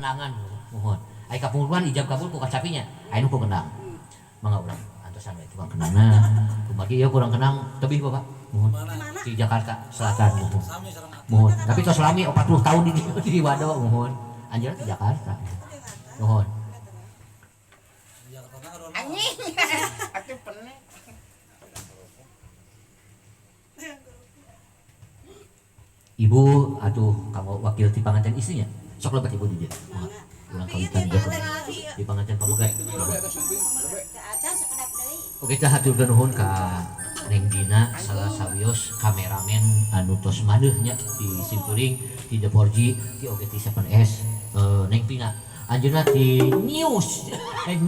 Kenangan mohon. Ai kapungkuran ijab kabul ku kacapinya. Aya nu ku kendang. Mangga urang antosan we tukang kendangna. Kumargi ieu kurang kendang tebih Bapak. Mohon. Di Jakarta Selatan mohon. Mohon. Tapi tos lami 40 tahun di Wado mohon. Anjeunna di Jakarta. Mohon. Anjing. Atuh penek. Ibu atuh kanggo wakil ti panganten istrinya. Sok lebet ibu di dieu. Urang kawitan di panganten pamegat. Oke, tah hatur nuhun ka Neng Dina salah sawios kameramen anu tos madeuh nya di Simkuring, di The 4G, di oge ti 7S, Neng Pina. Anjeunna ti news.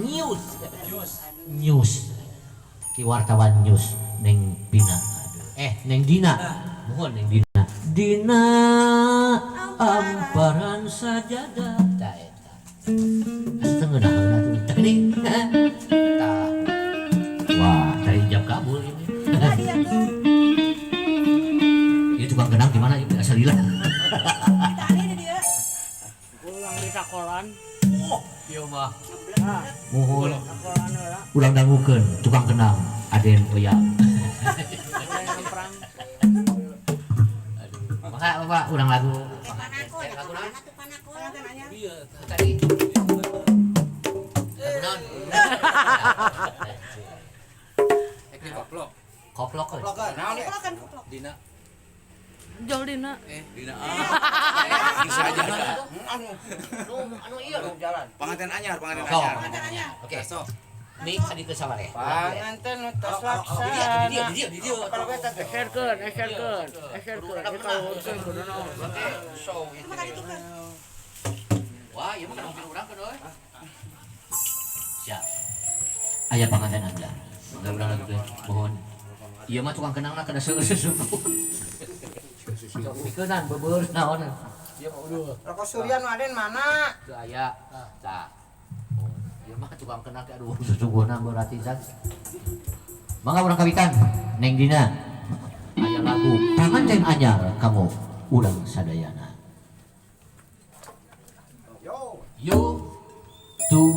News. News. Ti wartawan news Neng Pina. Aduh. Neng Dina. Mohon Neng Dina. Dina amparan sajadah. Tah eta. Asa teu ngeunaheun atuh. Tah geuning. Tah. Wah, cari ijab kabul ini. Ini tukang kendang gimana? Asal lila. Ulang di sakolan. Oh, iya mah. Mohon. Urang dangukeun tukang kendang Aden Oyang. Aduh, mangga Bapak urang lagu. Lagu naon? Tadi. Lagu naon? Koplok. Koplok. Naon ya? Dina. Jol dina. Dina. Bisa aja. Anu Anu iya nu jalan. Panganten anyar, panganten Sok, anyar. panganten anyar. Oke. Sok. Mik tadi ke saware. Panganten tos Di laksana. dia, di dia, di dia. Kalau beta teh Eserkeun, eserkeun, eserkeun. Ieu kalurkeun kudu naon. show gitu. Wah, ieu mah kana mobil urang kan euy. Siap. Aya panganten anyar. Mangga urang lagu teh. Mohon. Ieu mah tukang kendangna kada seueur sesuku. Sok pikeunan beubeur naon. Ieu mah udah. Rokok Surya nu Aden mana? Teu aya. Tah. Ieu mah tukang kendang teh aduh susuguhna berarti zat. Mangga urang kawitan Neng Dina. Aya lagu Panganten Anyar kanggo urang sadayana. Yo. Yo tu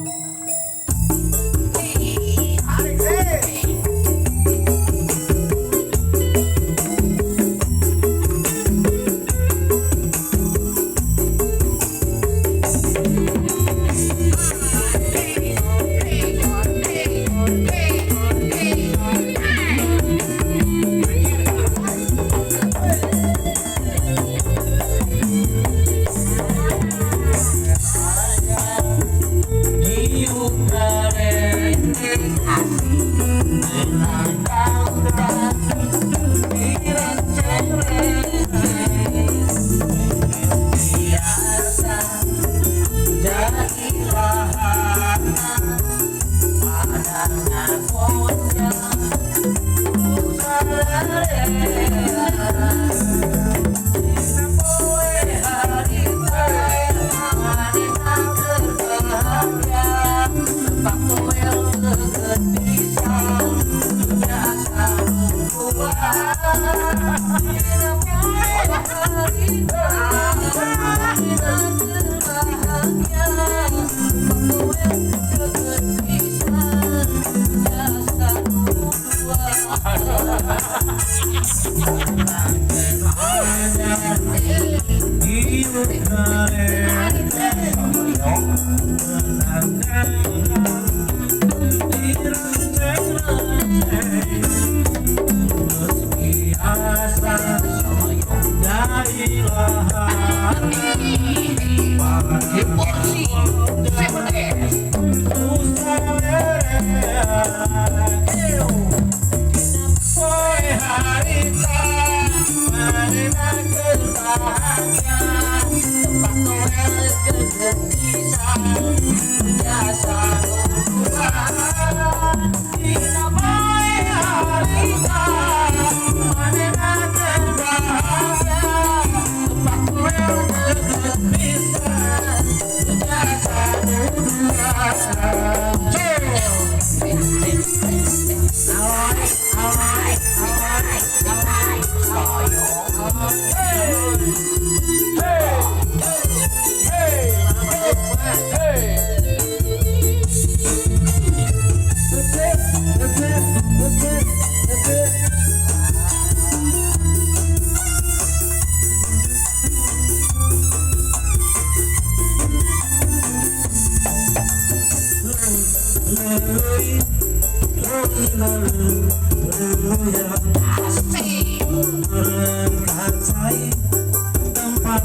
Tempat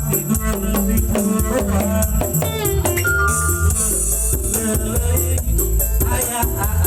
tidur di kurban ayah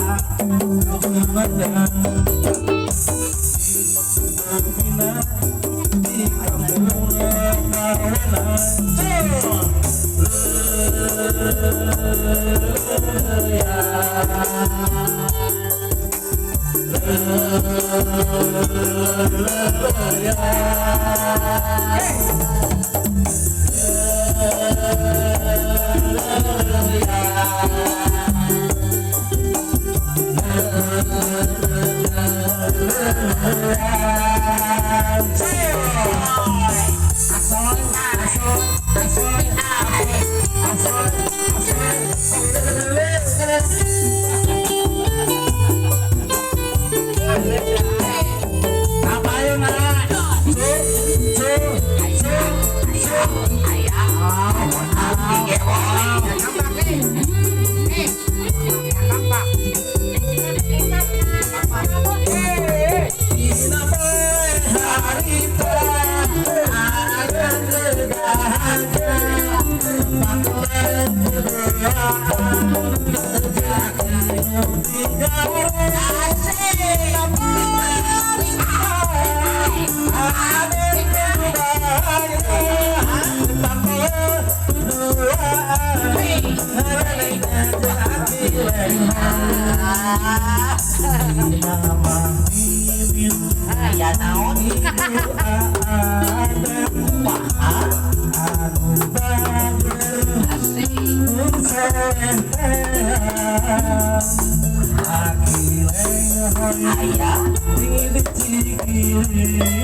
di kampung